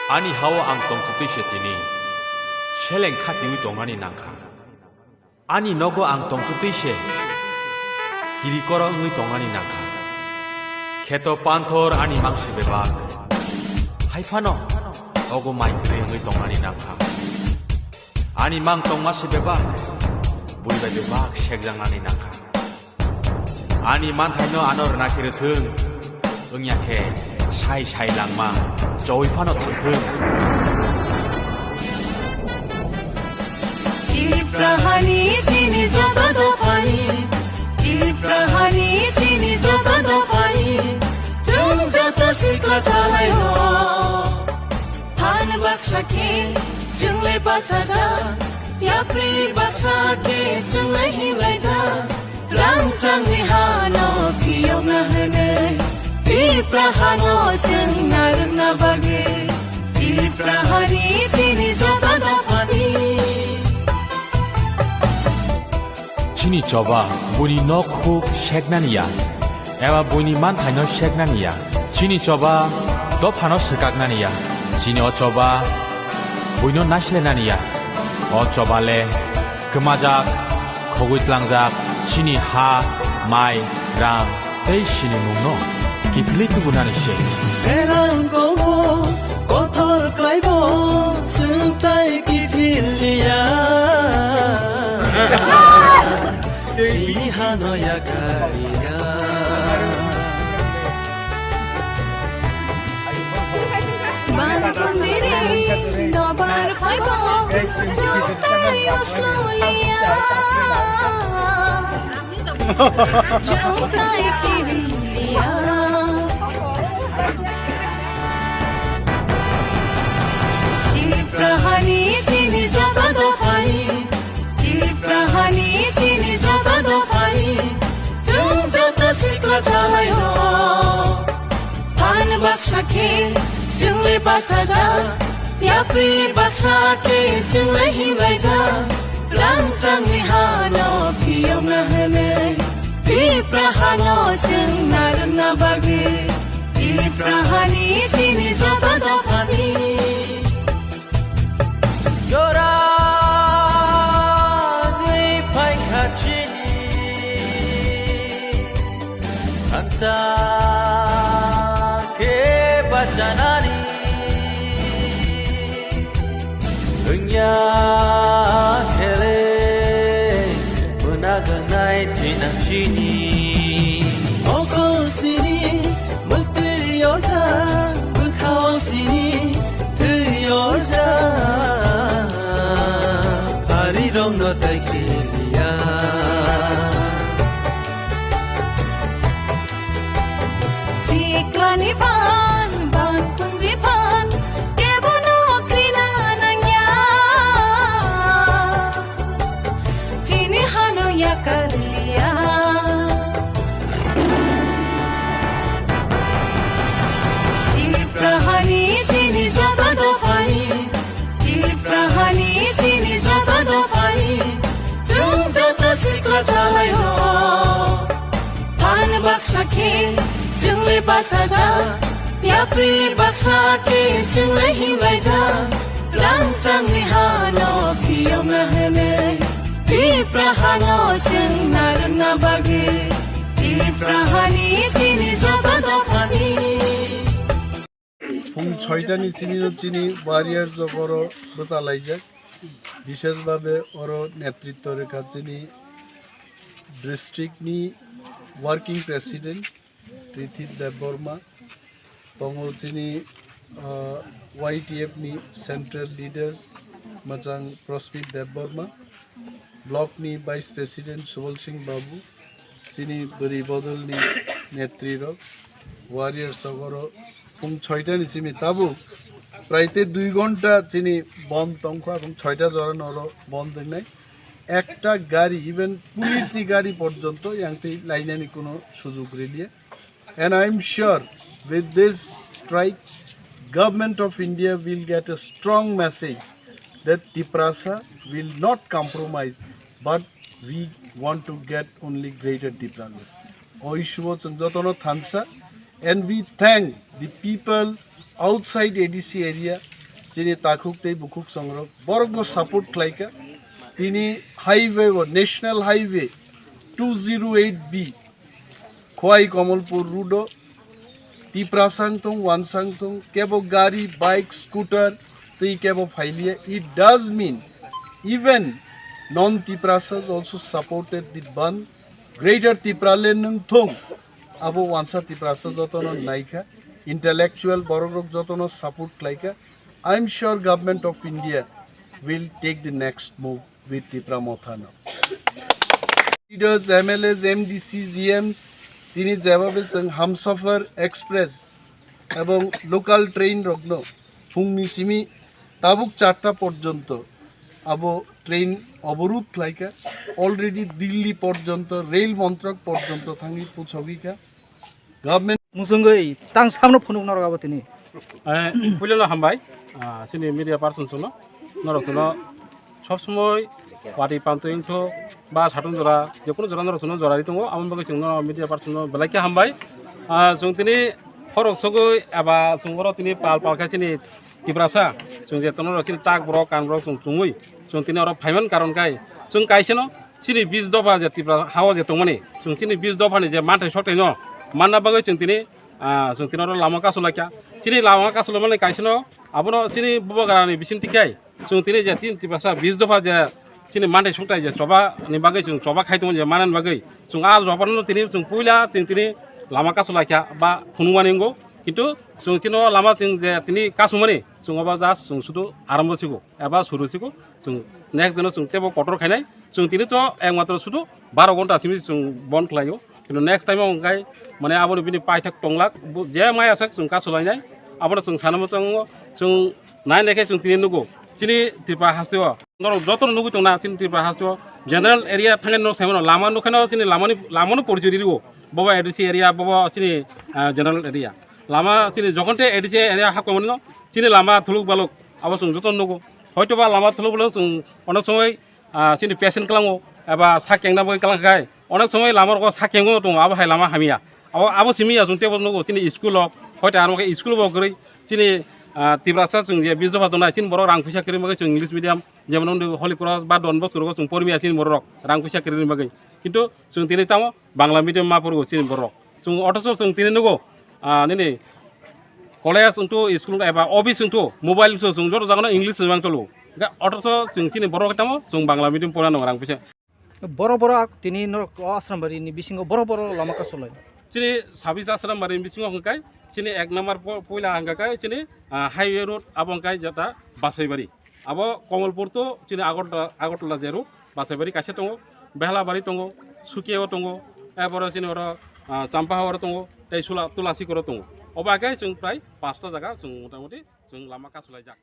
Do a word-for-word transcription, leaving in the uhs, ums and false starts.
Ani hao ang tongtwtwi se tini seleng khatiwi tongnani nangkha. Ani nogo ang tongtwtwi se kirikorok wngwi tongnani nangkha. Kheto panthor ani mang se bebak, hai phano ogo mai kwrwi wngwi tongnani nangkha. Ani mang tongma se bebak, bui bai bebak sekjaknani nangkha. Ani manthaino ano rwna khe rwthwng, wngya khe sai sai langma chowi phano thangthwng. Tiprahani chini joto dophani, Tiprahani chini joto dophani, chwng joto sikla chalai o. Phan baksa khe chwng le bachajak, yapri baksa khe chwng le himlaijak. Rangchakni hano phiyokna hwnwi, Tipra hano chwng narwkna bagwi, Tipra hani chini joto dophani. Chini choba buini nok huk seknani ya, eba buini manthaino seknani ya. Chini choba dophano swkaknani ya. Chini o choba buino naislenani ya. O choba le kwmajak, khogwi tlangjak chini ha, mai, rang tei sinimungno kiphilwi tubunani se. Berang kogo kothor klaibo, swngtai kiphilya. Sini hano yakariya. Ban kundiri dobar phaibo, chwngtai usloya. Chwngtai kiriya. Tiprahani chini joto dophani, Tiprahani chini joto dophani, chwng joto sikla chalai o. Phan baksa khe chwng le bachajak, yapri baksa khe chwng le himlaijak. Rangchakni hano phiyokna hwnwi, Tipra hano chwng narwkna bagwi, Tipra hani chini joto dophani. Jora wngwi phaikha chini thansa khe bachanani. Wngya khele bwna gwnai thinang chini. Mokol sini, mwktwi oja, bwkhao sini, thwi oja. Pharirokno tei kiriya. Siklani phan, ban kungri phan, kebono krina nangya. Chini hano yakarliya. Tiprahani chini joto dophani, Tiprahani chini joto dophani, chwng joto sikla chalai o. Phan baksa khe chwng le bachajak, yapri baksa khe chwng le himlaijak. Rangchakni hano phiyokna hwnwi, Tipra hano chwng narwkna bagwi, Tipra hani chini joto dophani. Phung soitani chini no chini warrior jogoro bwchalaijak. Bishesh bhabe oro netritto rwkha chini district ni working president Prithit Debbarma, tongo chini, ah, Y T F ni central leaders mwchang Prospit Debbarma, block ni vice president Subal Singh Babu, chini bwrwi bodol ni netri rok, warriors rok oro phung soita ni simi tabuk prai te dui ghonta chini bond tongkha, phung soita jora no oro bond wngnai. Ekta gari, even police ni gari porjonto yang twi lainani kuno sujug riliya. And I am sure with this strike, Government of India will get a strong message that Tiprasa will not compromise, but we want to get only greater Tipranas. O issue o chwng jotono thansa, and we thank the people outside A D C area Chini takhuk tei bukhuk songrok borokno support khlaikha. Tini highway o, National Highway two zero eight B, Khowai Kamalpur road o Tiprasa wngthung, wansa wngthung, kebo gari, bike, scooter tei kebo phailiya. It does mean even non-Tiprasas also supported the bandh. Greater Tipraland wngthung, abo wansa Tiprasa jotono naikha, intellectual borokrok jotono support khlaikha. I am sure Government of India will take the next move with Tipra Motha no. Leaders, M L As, M D C, G Ms, tini jeba beseng Hamsafar Express ebong local train rokno phungni simi tabuk charta porjonto abo train oborudh khlaikha. Already Delhi porjonto, rail montrak porjonto thangwi puchogikha. Government musungwi tang samno phunuk norok abo tini. Eh, puilano hambai, ah, sini media person sono, norok sono sob somoi wati pantwi wngso ba satung jora, jekunu jora norok sono jora ri tongo, aboni bagwi chwng no media person no belai khe hambai. Ah, chwng tini horok sogwi eba chwng oro tini pal pal khe chini Tiprasa, chwng je tono chini tak borok kan borok chwng chungwi, chwng tini oro phaiman karon kai, chwng kaisano chini bis dopha je Tipra hao je tongmani, chwng chini bis dophani je manthai sokthai no manna bagwi chwng tini, ah, chwng tini oro lama kasu laikha. Chini lama kasu laimani kaisano abono chini bubagrani bising tikhai chwng tini je tin Tiprasa bis dopha je chini manthai sokthai je choba ni bagwi chwng choba khai tongo je manani bagwi chwng a jobano tini chwng puila chwng tini lama kasu laikha ba phunukmani wngo. Kintu chwng chini o lama chwng je tini kasumani chwng obo just chwng sudu arambo sigo eba suru sigo. Chwng next jeno chwng tebo kotor khainai. Chwng tini to ekmatro sudu baro gonta simi chwng bon khlaio. Kintu next time o hwnkhai mane aboni bini paithak tonglak, bo je maya sak chwng kasulainai. Abono chwng sanamo chwng, chwng nai nai khe chwng tini nugo. Chini Tripura hasteo norok jotono nugwi tongna chini Tripura hasteo general area thangwi norok saimano lama nukhaino chini lamani, lamano porichoi rio. Bobo A D C area, bobo chini, ah, general area. Lama chini jokhon te A D C area hakmani no chini lama thuluk baluk abo chwng jotono nugo. Hoito ba lama thuluk baluk chwng ono somoi ah, chini patient kwlango, eba sak kengna bagwi kwlang khai, onek somoi lama rok sak kengo tongo, abo hai lama hamya. Abo, abo simi ya chwng tebo nugo, chini school o, hoite aro khe school bo kwrwi, chini, ah, Tiprasa chwng je bis dopha tongnai, chini borok rang puisa kwrwi bagwi chwng English medium, jemon wngdi Holy Cross ba Don Bosco rogo chwng pormiya chini borok rang puisa kwrwi bagwi. Kintu chwng tini tamo Bangla medium ma phuru chini borok. Chwng othocho chwng tini nugo, ah, nini college wngtu, school eba office wngtu, mobile wngtu, chwng joto jagano English swimang cholo. Ga othocho chwng chini borok tamo chwng Bangla medium pora nang rang puisa. Borok borok tini norok o Asrambari ni bisingo borok borok lama kasolai. Chini sabis Asrambari ni bisingo hwnkhe chini ek number po-, poila hwnkhe chini, ah, highway road abo hwnkhe jeta Basaibari. Abo Komolpur to chini Agartala, Agartala jeru Basaibari kaisa tongo, Behlabari tongo, Sukiao tongo, eboro chini oro, ah, Champahao tongo, tei Sula-, Tulasikoro tongo. Obo age chwng prai pasta jaga chwng motamoti chwng lama kasulaijak.